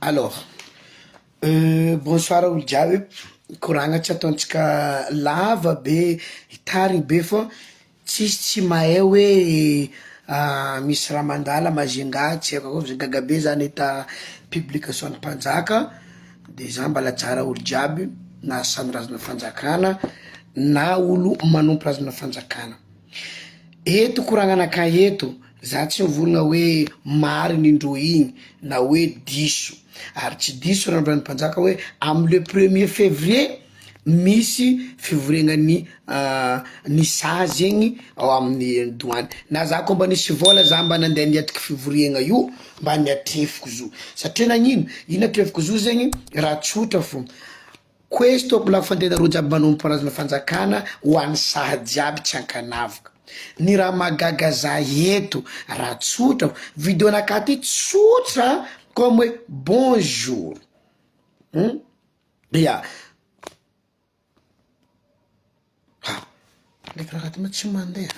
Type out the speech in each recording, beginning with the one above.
Alors, bonsoir olo jiaby, koragna tsy ataontsika lava be hitariny be fô tsisy tsy mahay hoe misy raha mandalo à Majunga tsy haiko akôry gaga be za nahita publication ny mpanjaka de za mbala tsara olo jiaby na samy razana fanjakana na olo manompo razana fanjakana, eto koragnanakahy eto Za tsy mivolagna hoe marigny indreo igny na hoe diso, ary tsy diso raha novolan'ny mpanjaka hoe amy le premier fevrier misy fivoriagnan'ny ny saha zegny ao amin'ny doany, na za koa mba nisy vôla za mba nande niatriky fivoriagna io mba niatrefiko zo, satria nagnino, io natrefiko zo zegny raha tsotra fô. Questo mbola fandehanareo jiaby manompo razana fanjakana ho any saha jiaby tsy ankanavaka. Ny raha mahagaga za eto raha tsotra video anakahy ty tsotra comme hoe bonjour hum ya. Ha! Ndraiky raha ty ma tsy mandeha.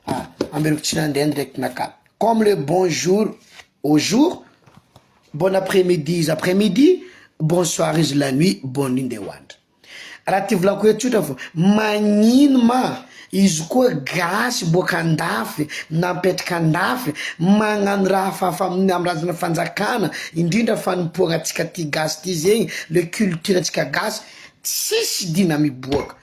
Ah, ambelako tsy nandeha ny direct naka. Comme le bonjour au jour, bon après midi izy après midi, bonsoir izy la nuit, bonne nuit ndeha hoandry. Raha ty volako eto tsotra fô, magnino ma izy koa gasy boaka andafy na mipetraka andafy magnano raha hafahafa amin'ny amy razana fanjakana indrindra fanompoagna antsika ty gasy ty zegny le culture antsika gasy tsisy dina miboaka.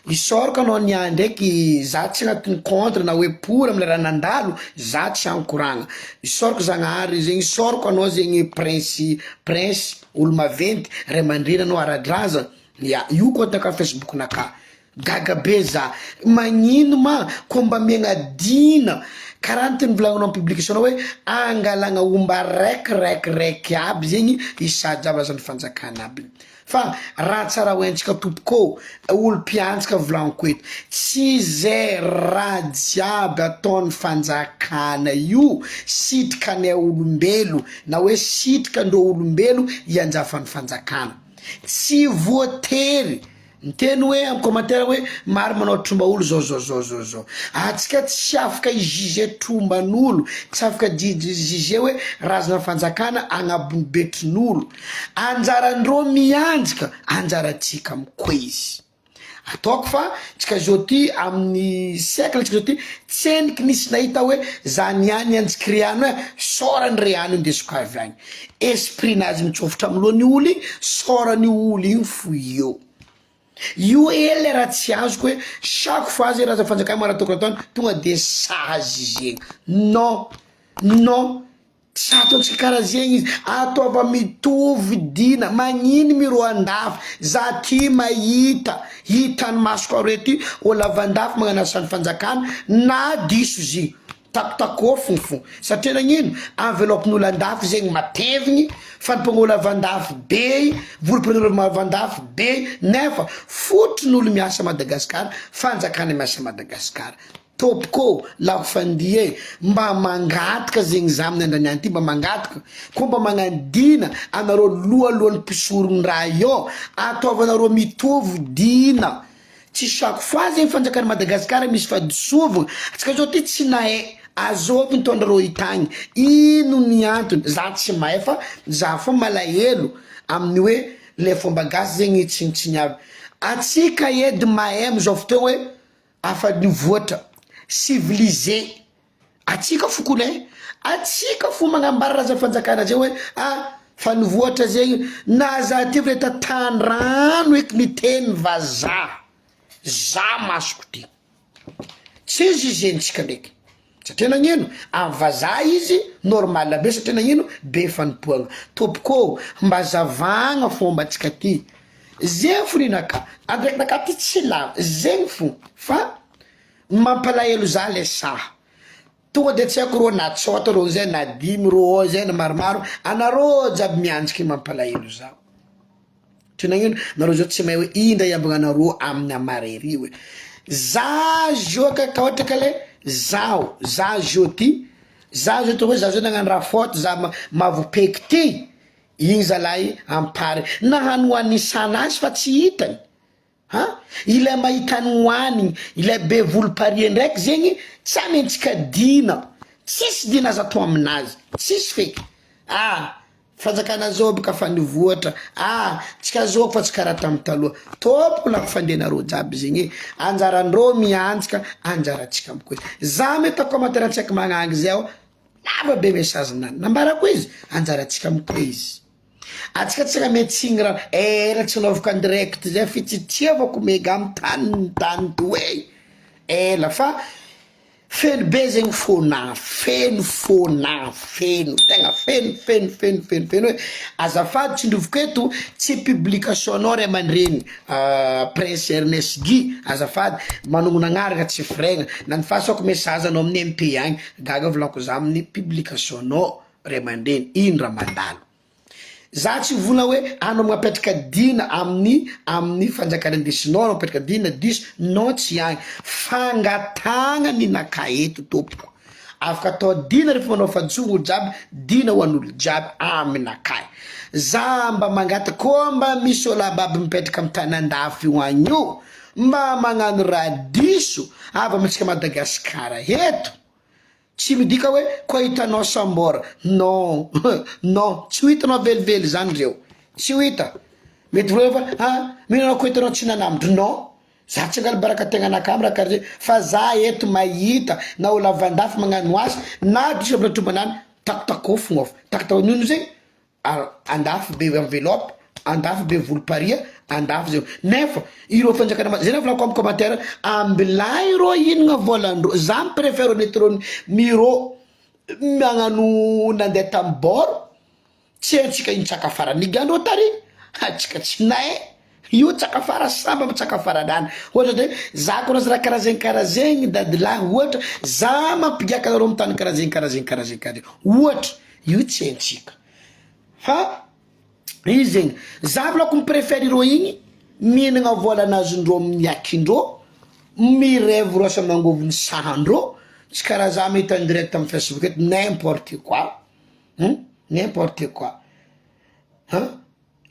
Isaorako anao niah ndraiky za tsy agnatin'ny contre na hoe pour amle raha nandalo za tsy ankoragna isaorako zagnahary zegny isaorako anao zegny prince prince olo maventy ray aman-dreny anao ara-drazana ya io compte naka facebook naka Gaga be za, magnino ma ko mba miaigna dina karaha ny teny volagninao am publication nao hoe angalagna omba raiky raiky raiky aby zegny isa jiaby azan'ny fanjakana aby fa raha tsara ho haintsika tompoko ô, olo mpiantsika volagniko eto tsy ze raha jiaby ataon'ny fanjakana io sitrikanay olombelo na hoe sitrikandreo olombelo ianjafan'ny fanjakana, tsy voatery Miteny hoe am commentaire hoe maro manao tromba olo zao zao zao zao zao. Atsika tsy afaka hi juger tromban'olo, tsy afaka juger hoe razana fanjakana agnabony betron'olo. Anjarandreo mianjika, anjaratsika mikoezy. Ataoko fa tsika zao ty amin'ny siècle tsika zao ty tsendriky nisy nahita hoe za niany nianjiky riano e, sôrany riano indesiko avy agny. Esprit nazy mitsofotra am lohany olo igny, sôrany olo igny fo eo. Io ela raha tsy azoko hoe chaque fois zay raha fanjakana mara tokony ataony tonga de sazy zegny, non non tsy ataontsika karaha zegny izy, ataova mitovy dina, magnino mirô andafy, za ty mahita, hitan'ny masoko aroe ty olo avy andafy magnano asan'ny fanjakana na diso izy igny. Takotakôfiny fo satria nagnino enveloppe-n'olo andafy zegny matevigny, fanompoagn'olo avy andafy be, volam-pirenena avy andafy be nefa fotron'olo miasa Madagascar, fanjakana miasa Madagascar. Tompoko ô, lako fandia e, mba mangataka zegny za amin'ny andro niany ty mba mangataka koa mba magnano dina anareo lohalohan'ny mpisorogny raha io, ataovanareo mitovy dina. Tsy chaque fois zegny fanjakan'i Madagascar misy fahadisoavagna, antsika zao ty tsy nahay azôvy nitondra rô hitagny, ino ny antony, za tsy mahay fa za fô malahelo amin'ny hoe le fomba gasy zegny tsinontsiniavina, antsika edy mahay amizao fotoagna hoe afa nivoatra, civilisé. Atsika fo kony e! Atsika fo magnambara raha zay fanjakana zay hoe ah fa nivoatra zegny na za ty ve tandrano eky miteny vazaha za masoko ty tsy jugentsika ndraiky satria nagnino amy vazaha izy normal be satria nagnino be fanompoagna tompoko ô mba azavagna fombatsika ty zegny fo ninakà andraikinakà ty tsy lava zegny fo fa Ny mampalahelo za le saha. Tonga de tsy haiko rô na tsôta rô zay na dimy rô ao zay na maromaro, anarô jiaby mianjiky mampalahelo za. Tsy nagnino, nareo zao tsy mahay hoe ino ndray iambagnanarô amin'ny amaray ry oe. Za zao ka ka ohatra ka le zaho, za zao ty, za zao atao hoe za zao nagnano raha faute za mavopeky ty, igny zalahy ampary nahanohanisana azy fa tsy hitany. Ha? Ilay mahita ny hohanigny, ilay be volom-paria ndraiky zegny tsy amentsika dina. Tsisy dina azo atao aminazy, tsisy feky. Ah! Fanjakana zao boka fa nivoatra, ah! Tsika zao fa tsy karaha tamy taloha. Tompoko lako fandehanareo jiaby zegny e! Anjarandreo miantsika, anjaratsika mikoy. Za mety commentaire tsy haiko magnangy zay aho, lava be message nany. Nambarako izy, anjaratsika mikoy izy. Atsika tsy raha metsigny raha ela tsy anaovako en direct zay fitsitiavako mega amy tany tany toy ela fa feno be zegny fônà feno fônà feno tegna feno feno feno feno feno hoe azafady tsindroviko eto tsy publication nao ray aman-dreny Prince Ernest Guy azafady manognona agnarana tsy firaigna na ny fasako message anao amin'ny MP agny gaga volaniko za amin'ny publication nao ray aman-dreny ino raha mandalo Za tsy vola hoe anao mapetraka dina amin'ny amin'ny fanjakana indesinao anao mapetraka dina diso non tsy agny fangatahagna ny naka eto tompoko afaka atao dina refa manao fahadisoa olo jiaby dina ho an'olo jiaby aminakahy za mba mangataka koa mba misy olo aby aby mipetraka amy tany andafy io agny io mba magnano raha diso avy amintsika Madagasikara eto Tsy midika hoe koa hitanao sambor non non tsy ho hitanao velively zany reo tsy ho hita mety voa fa ah mino anao koa hitanao tsy nanambotra non za tsy angala baraka tegnanakahy am raha karaha zay fa za eto mahita na olo avy andafy magnano asa na diso aby raha takotakofogno ao takotako ino zegny Andafy be enveloppe, andafy be voloparia, andafy zay nefa ireo fanjakana ma- zay raha volako am commentaire ambilay rô inona volan-drô za mi prefere mety rô miro magnano nandeha tam bord tsy haintsika ino tsaka farany nigiandreo tary atsika tsy nahay io tsaka fara samba am tsaka farany any ohatra de za koa raha karaha zegny karaha zegny dadilahy ohatra za mampigiaka anareo am tany karaha zegny karaha zegny karaha zegny karaha zegny ohatra Io tsy haintsika fa izy zegny za volako mi prefere ireo igny mihinagna vola anazondreo amin'ny akindreo mirevy reo samy mangoviny sahandreo tsy karaha za mahita en direct amy facebook eto n'importe quoi hum n'importe quoi hein.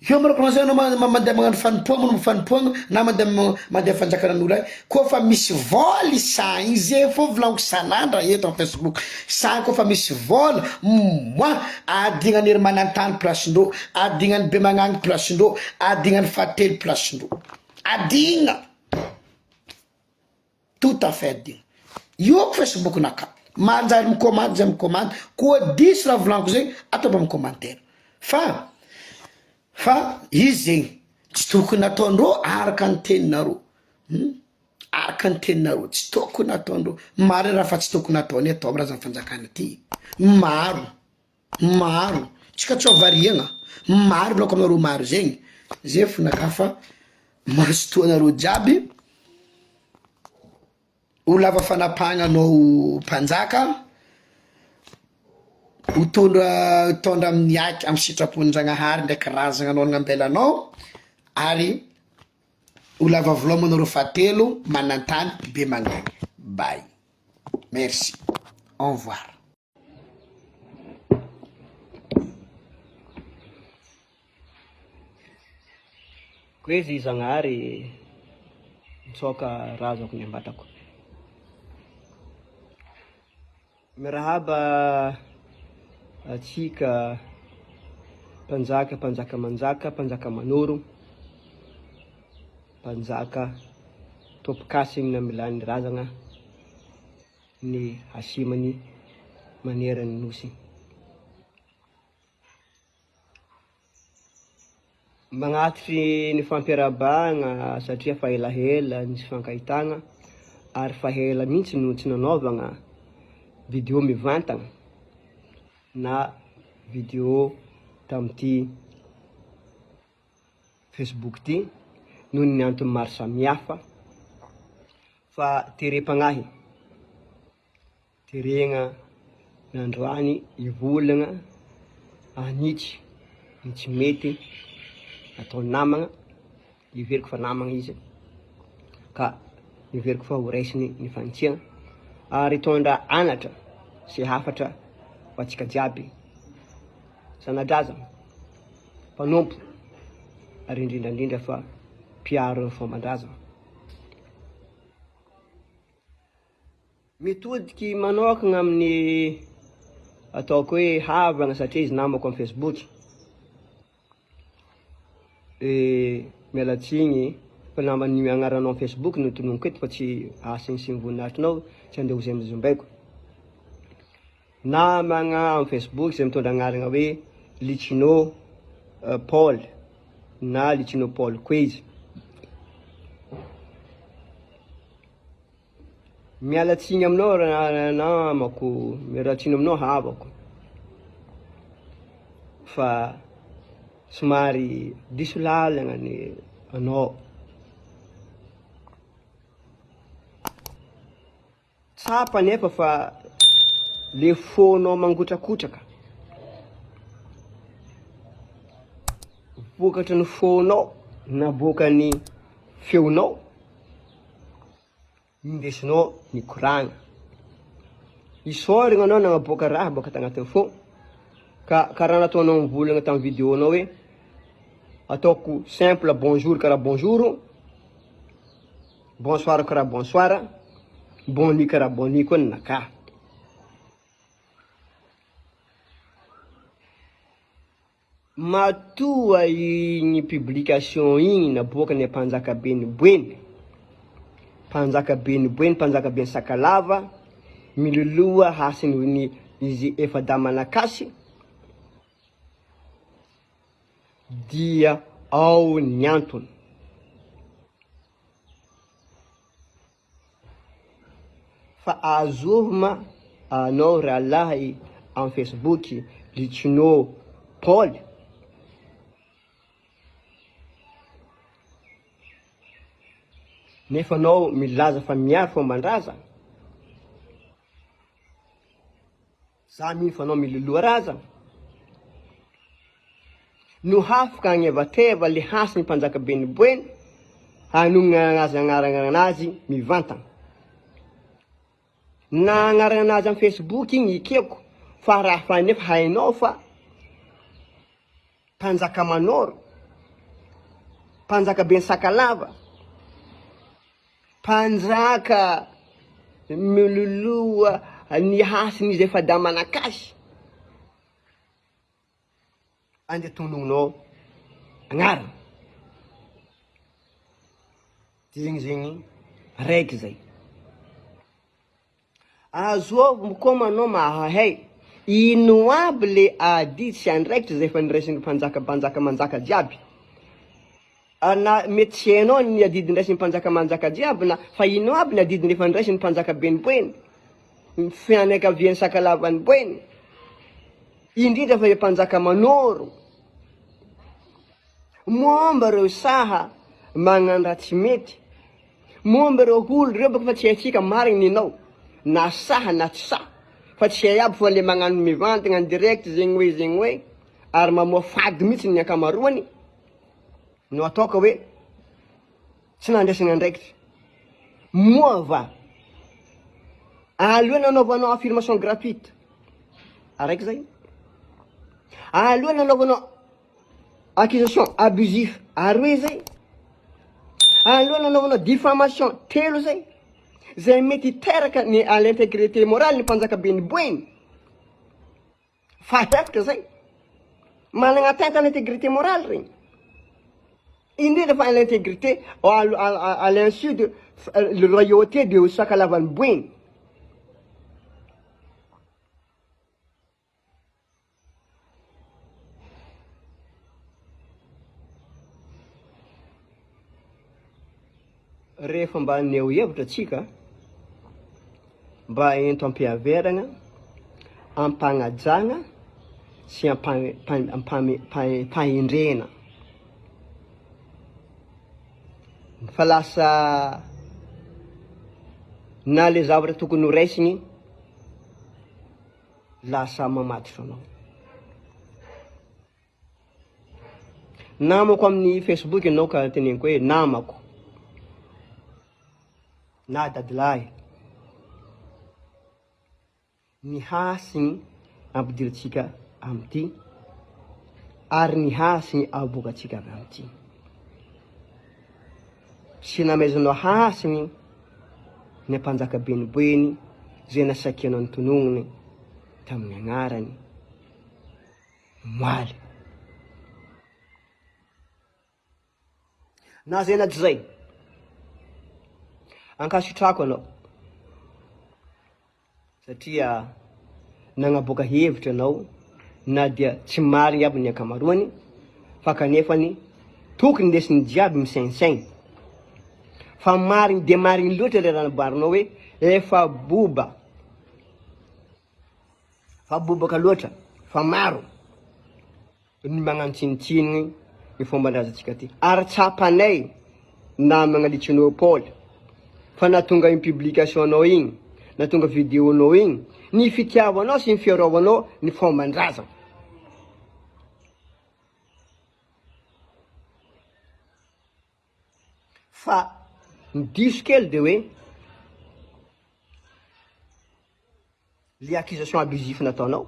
Eo malôka anao zay anao mandeha magnano fanompoagna manao fanompoagna na mandeha mandeha fanjakanan'olo agny koa fa misy vôla isa igny zay fô volagniko isan'andra eto am facebook sa koa fa misy vôla moi adignan'i hery manantany place-ndrô adignan'i bemagnagny place-ndrô adignan'i fahatelo place-ndrô adigna. Tout à fait adigno. Io ako facebook naka. Manjary mikomandy zay mikomandy, koa diso raha volaniko zegny ataovy amy commentaire. Fa fa izy zegny tsy tokony ataondreo araka ny teninareo hum araka ny teninareo tsy tokony ataondreo, marina raha fa tsy tokony ataonay atao amy razan'ny fanjakana ty, maro maro tsika tsy variagna maro volako aminareo maro zegny, zay fonakahy fa mazotoa anareo jiaby. Ho lava fanapahagna anao mpanjaka, ho tondra hitondra amin'ny aka amin'ny sitrapon-dragnahary ndraiky razagna anao nambelanao ary ho lava voloma anareo fahatelo manantany be magnagny, bye merci au revoir. Koezy Zagnahary mitsaoka razako ny ambatako. Mirahaba atsika mpanjaka mpanjaka manjaka mpanjaka manoro mpanjaka tompokasiny namilany razagna. ny hasimany maneran'ny Nosy. Magnatitry ny fampiarahabagna satria fa elahela ny tsy fankahitagna ary fa ela mihitsy no tsy nanaovagna video mivantagna na video tamin'ity Facebook ity noho ny antony maro samihafa fa terem-pagnahy, terena nandroany hivolagna hanitsy ny tsy mety atao namagna, heveriko fa namagna izy ka heveriko fa ho raisiny ny fanitsiana ary hitondra anatra sy hafatra ho antsika jiaby zana-drazana. mpanompo ary indrindra indrindra fa mpiaro ny fomban-drazana. Mitodiky manokagna amin'ny ataoko hoe havagna satria izy namako amin'ny facebook. Miala tsiny fa naman'ny agnaranao amin'ny facebook no tononiko eto fa tsy hasiny sy ny voninahitrinao tsy andeha ho zembazembaiko. Namagna amin'ny facebook izay mitondra agnarana hoe Litchino Paul na Litchino Paul koa izy. Miala tsiny aminao ra namako, miala tsiny aminao havako fa somary diso lalagna ny anao. Tsapa anefa fa le fônao mangotrakotraka, vokatry ny fônao naboakan'ny feonao. Indesinao mikoragna. Isaoragna anao nagnaboaka raha bôka tagnatin'ny fô, ka karaha nataonao nivolagna tamin'ny video-nao hoe ataoko simple bonjour karaha bonjour, bonsoir karaha bonsoir, bonne nuit karaha bonne nuit koa ninakahy. Matoa igny publication igny naboakan'ny Mpanjakaben'i Boeny, Mpanjakaben'i Boeny, Mpanjakaben'i Sakalava, miloloha hasin'ny izy efa-dahy Manakasy, dia ao ny antony. Fa azovy ma anao rahalahy am facebook Litchino Paul? Nefa anao milaza fa miaro fomban-drazana? Za mino fa anao miloloha razana. No hafaka agnevateva le hasin'ny mpanjaka ben'ny Boeny hanognana azy agnarana anazy mivantagna. Na agnarana anazy am facebook igny ekeko fa raha fa nefa hainao fa mpanjaka manoro, mpanjaka ben'ny Sakalava, Mpanjaka miloloha ny hasiny izay fada manan-kasy, andeha tonononao agnarana. Zegny zegny raiky zay. Azovy koa manao mahahay, ino aby le adidy sy andraikitra izay efa niraisin'ny mpanjaka mpanjaka manjaka jiaby? Na mety tsy hainao ny adidy niraisin'ny mpanjaka manjaka jiaby na fa ino aby ny adidy efa niraisin'ny mpanjaka ben'ny Boeny, ny fianakavian'ny Sakalavan'ny Boeny, indrindra fa le mpanjaka Manoro. Momba ireo saha magnano raha tsy mety. Momba ireo olo reo baka fa tsy haintsika marigny nenao na saha na tsy saha fa tsy hay aby fa le magnano mivantagna en direct zegny hoe zegny hoe ary mamoa fady mitsy ny ankamaroany no atao ka hoe tsy nandraisana andraikitra moa va aloha nanaovanao affirmation gratuite araiky zay aloha nanaovanao Accusation abusif aroe zay, aloha nanaovana diffamation telo zay, zay mety hiteraka ny à l'intégrité morale ny mpanjaka ben'ny Boeny, fahefatra zay, managna atteinte à l'intégrité morale regny, indrindra fa à l'intégrité à l'insu de le royauté de Sakalavan'i Boeny. Rehefa mba haneho hevitra tsika, mba ento am-pihaverana, am-pagnajana sy am-pahendrena. Fa lasa na le zavatra tokony ho raisiny lasa mamatotra anao. Namako amin'ny Facebook ianao ka teneniko hoe namako na dadilahy. Ny hasiny ampidirintsika amin'ity ary ny hasiny aboakantsika avy amin'ity. Tsy namezanao hasiny ny mpanjaka ben'ny boeny. Zay nasakianao notonogniny tamin'ny agnarany omaly. Na zay na tsy zay, ankasitrahako anao satria nagnaboaka hevitra anao na dia tsy marigny aby ny ankamaroany fa kanefany tokony ndesin'ny jiaby misaintsaigny fa marigny dia marigny loatra le raha namboarinao hoe efa boba fa bobaka loatra fa maro. ny magnano tsinontsinogny ny fomban-drazantsika ty ary tsapanay namagna Litchino Paul fa nahatonga igny publication nao igny nahatonga video nao igny ny fitiavanao sy ny fiarovanao ny fomban-drazana. Fa ny diso kely de hoe le accusation abusif nataonao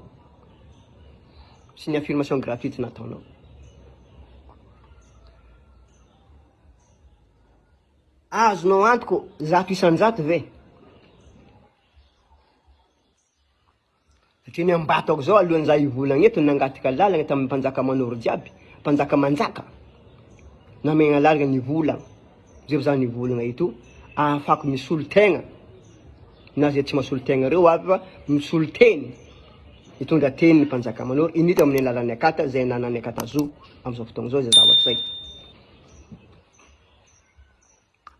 sy ny affirmation gratuite nataonao. Azonao antoko 100% ve? Satria ny ambatako zao alohan'ny za hivolagna eto nangataka lalagna tamin'ny mpanjaka manoro jiaby, mpanjaka manjaka, namegna lalagna nivolagna, zay vao za nivolagna eto ahafako misolo tegna na zay tsy mahasolo tegna reo avy fa misolo teny, mitondra teny ny mpanjaka manoro, indrindra amin'ny alalan'ny akata zay ananan'ny akata zo amizao fotoagna zao zay zavatra zay.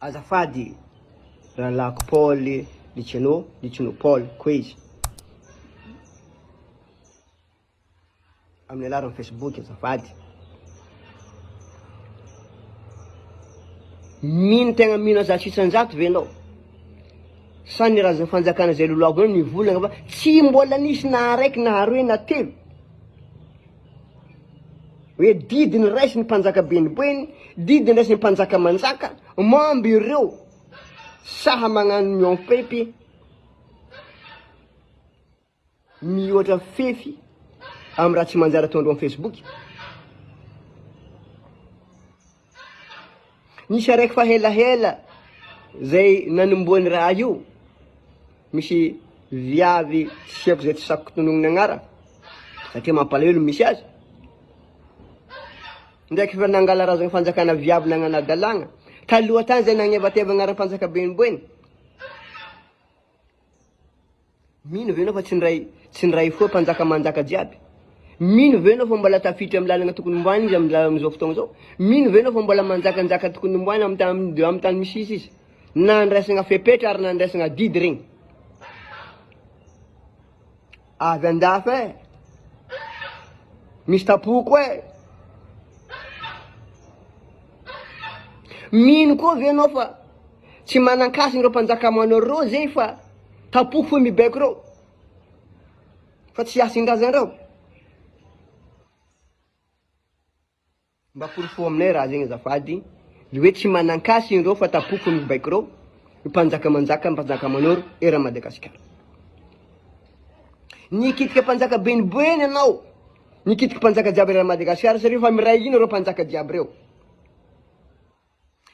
Azafady rahalahiko Paul Liceno, Liceno Paul koa izy. Amin'ny alalan'ny Facebook azafady. Mino tegna mino 100% ve ianao? Sa ny razan'ny fanjakana izay lolohavina nivolagna fa tsy mbola nisy na araiky na aroe na telo. Hoe didy niraisin'ny mpanjaka beniboeny, didy niraisin'ny mpanjaka manjaka, momba ireo saha magnano mihoam-pefy mihoatra fefy amin'ny raha tsy manjary ataondreo amin'ny Facebook. Nisy araiky fa helahela zay nanombohan'ny raha io, misy viavy tsy haiko zay tsy sako tononina agnarany satria mampalahelo ny misy azy, ndraiky fa nangala razana fanjakana viavy nagnano hadalagna, taloha tany zay nagnevateva agnaram-panjaka beniboeny. Mino ve enao fa tsy niray tsy niray fo mpanjaka manjaka jiaby? Mino ve enao fa mbola tafiditra amin'ny lalana tokony homboany izy amin'ny amin'izao fotoagna izao? Mino ve enao fa mbola manjakanjaka tokony homboany amin'ny tany amin'ny tany misy izy izy? Nandraisagna fepetra ary nandraisagna adidy regny. Avy andafy e! Misy tapoko e! Mino koa ve enao fa tsy manan-kasina ireo mpanjaka manao ireo zay fa tapoko fo mibaiko ireo fa tsy hasin-drazanreo? Mba porofo aminay raha zegny azafady, ny hoe tsy manan-kasina ireo fa tapoko fo mibaiko ireo, mpanjaka manjaka, mpanjaka manoro eran'i Madagasikara. Nikitika mpanjaka beniboeny ianao, nikitika mpanjaka jiaby eran'i Madagasikara satria fa miray hina ireo mpanjaka jiaby ireo.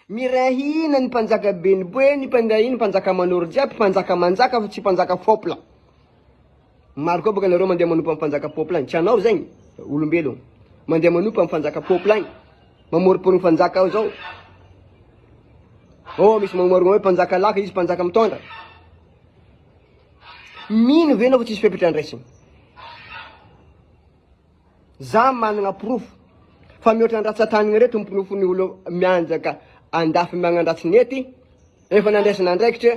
Miray hina ny mpanjaka beniboeny, mpiray hina mpanjaka manoro jiaby, mpanjaka manjaka fa tsy mpanjaka fôpla. Maro koa bôka nareo mandeha manompo amin'ny mpanjaka fôpla agny, tsy anao zegny, olombelogno. Mandeha manompo amin'ny mpanjaka fôpla agny, mamôrôpôrogno mpanjaka ao zao. Oh, misy mamôrogno hoe mpanjaka laka izy mpanjaka mitondra. Mino ve anao fa tsisy fepetra andraisiny? Za managna porofo fa mihoatra ny ratsan-tanagna ireto ny porofon'ny olo mianjaka andafy magnandratsy ny ety efa nandraisana andraikitra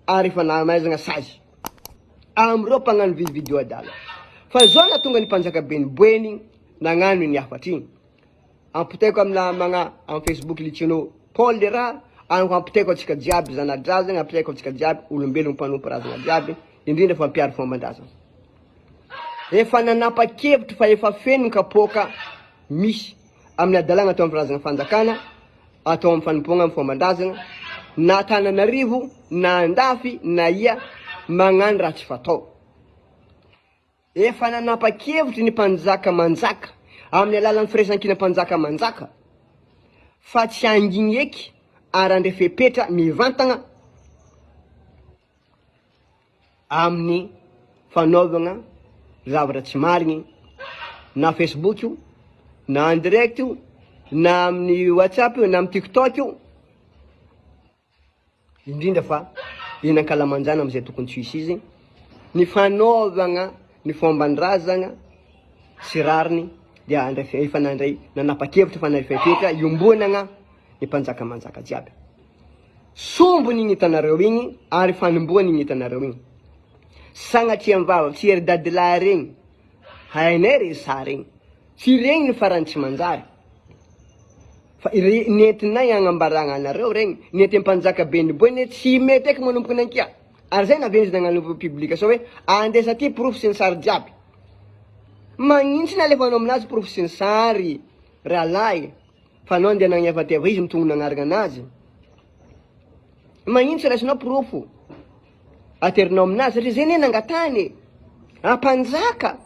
ary efa namaizagna sazy amreo mpagnano video adala fa zao nahatonga ny mpanjaka ben'i boeny nagnano iny hafatra iny Ampitaiko am namagna am Facebook Litchino Paul le raha ary ampitaiko antsika jiaby zana-drazagna, ampitaiko antsika jiaby olombelogno mpanompo razagna jiaby, indrindra fa mpiaro fomban-drazagna. Efa nanapa-kevitry fa efa feno ny kapoaka misy amin'ny hadalagna atao amin'ny razagna fanjakana, atao amin'ny fanompoagna amin'ny fomban-drazagna, na Antananarivo, na andafy, na ia, magnano raha tsy fatao. Efa nanapa-kevitry ny mpanjaka manjaka amin'ny alalan'ny firaisankina mpanjaka manjaka fa tsy hanginy eky ary handray fepetra mivantagna. Amin'ny fanaovagna zavatra tsy marigny na Facebook io na en direct io na amin'ny WhatsApp io na amin'ny TikTok io, indrindra fa eny ankalamanjana amin'izay tokony tsy hisy izy, ny fanaovagna ny fomban-drazagna tsy rariny dia handray efa nandray nanapa-kevitra fa nandray fepetra iombonagna ny mpanjaka manjaka jiaby. Sombiny igny hitanareo igny ary fanombohany igny hitanareo igny. Sagnatria am-bava tsy ery dadilahy regny, hainay re sary igny. Tsy regny ny farany tsy manjary. Fa ire nentinay agnambaragna anareo regny, nentin'ny mpanjaka be ny boeny tsy mety eky manomboka ny ankia. Ary zay nahaviany izy nagnano publication hoe andesa aty porofo sy ny sary jiaby. Magnino tsy nalefanao aminazy porofo sy ny sary rahalahy fa anao andeha nagnefateva izy mitognona agnarana anazy. Magnino tsy raisinao porofo aterinao aminazy satria zay anie nangatahany e. Ampanjaka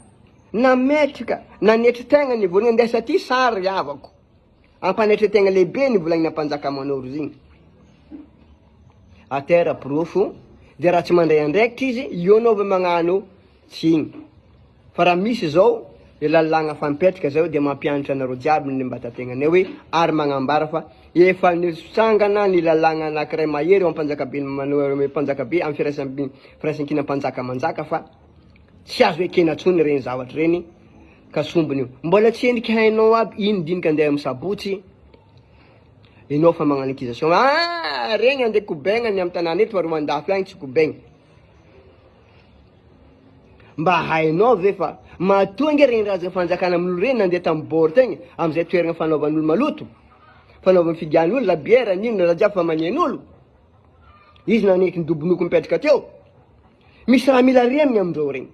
nametraka nanetry tegna ny voalohany andesa aty sary havako. Ampanetry tegna lehibe ny volagnina mpanjaka manoro izy igny. Atera porofo dia raha tsy mandray andraikitra izy eo anao vao magnano tsy igny. Fa raha misy izao ny lalàgna fampipetraka zao dia mampianatra anareo jiaby ny mbatategnanay hoe ary magnambara fa efa nitsangana ny lalàgna anakiray mahery eo ampanjakabe mpanjakabe amin'ny firaisam firaisankina mpanjaka manjaka fa tsy azo ekena tsony ireny zavatra ireny ka sombiny io. Mbola tsy endriky hainao aby ino dinika andeha am sabotsy enao fa magnano accusation ah regny andeha kobaigna ny am tanàna eto fa ro andafy agny tsy kobaigna. Mba hainao ve fa matoa ange regny razana fanjakana amin'olo regny nandeha tam bord tegny amzay toeragna fanaovan'olo maloto, fanaovana figian'olo la bière n'inona raha jiaby famanian'olo. Izy naneky ny dobonoko mipetraka teo. Misy raha mila remigny amindreo regny.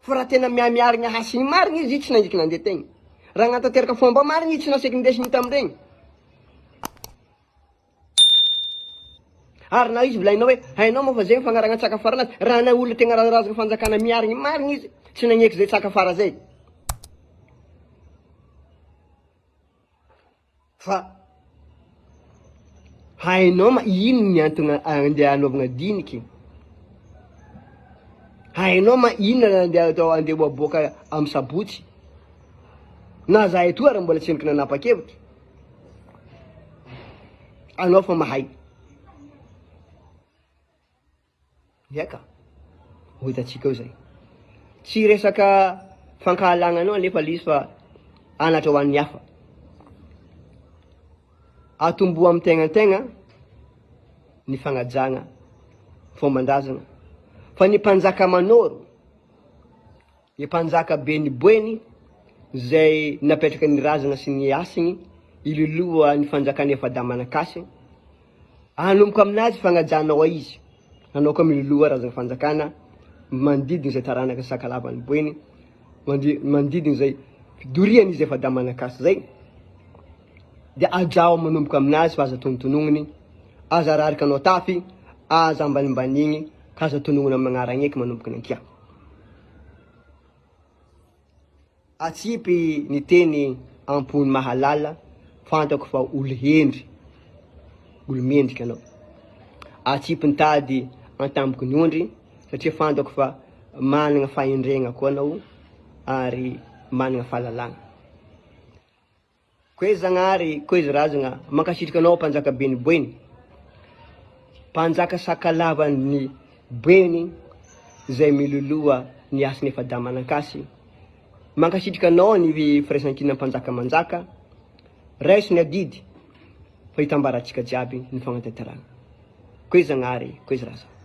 Fa raha tena miha-miarigna hasigny marigny izy, tsy nangiky nandeha tegny. Raha nagnatanteraka fomba marigny izy, tsy naseky nindesigny tamin'iregny. Ary na izy volaninao hoe, hainao moa fa zegny fagnaragna tsaka faranazy, raha na olona tegna razagna fanjakana miarigny marigny izy, tsy nagneky zay tsaka fara zay. Fa hainao ma ino ny antony andeha hanaovagna diniky? Hainao ma inona andeha atao andeha ho aboaka amin'ny sabotsy? Na zahay toa ary mbola tsy endriky nanapa-kevitra. Anao fa mahay. Ia ka. Ho hitantsika eo izay. Tsy resaka fankahalagna anao anefa le izy fa anatra ho an'ny hafa. Atomboha amin'ny tegnan-tegna ny fagnajagna fomban-drazagna fa ny mpanjaka manoro, ny mpanjaka be ny boeny izay napetraka ny razagna sy ny hasigny iloloha ny fanjakana efa-damanakasy Hanomboka aminazy fagnajanao izy, anao koa miloloha razana fanjakana manodidina izay taranaka sakalavan'ny boeny, manodidina izay fidoriany izy efa damanakasy zay, dia ajao manomboka aminazy fa aza tonotonogniny, aza ararika anao tafy, aza ambanimbanigny, ka aza tonognina amin'ny agnaragny eky manomboka ny ankia. Atsipy ny teny am-pon'ny mahalala, fantako fa olo hendry, olo mendrika anao. Atsipy ny tady an-tamboky ny ondry, satria fantako fa managna fahendregna koa anao ary managna fahalalagna. Koe Zagnahary, koe Razagna, mankasitraka anao Mpanjaka Ben'ny Boeny, Mpanjaka Sakalavan'ny Boeny izay miloloha ny hasin'ny efa-dahy manan-kasy. Mankasitraka anao ny firaisankinan'ny Mpanjaka Manjaka, raiso ny adidy fa hitambarantsika jiaby ny fagnatanterahana. Koe Zagnahary, koe Razagna.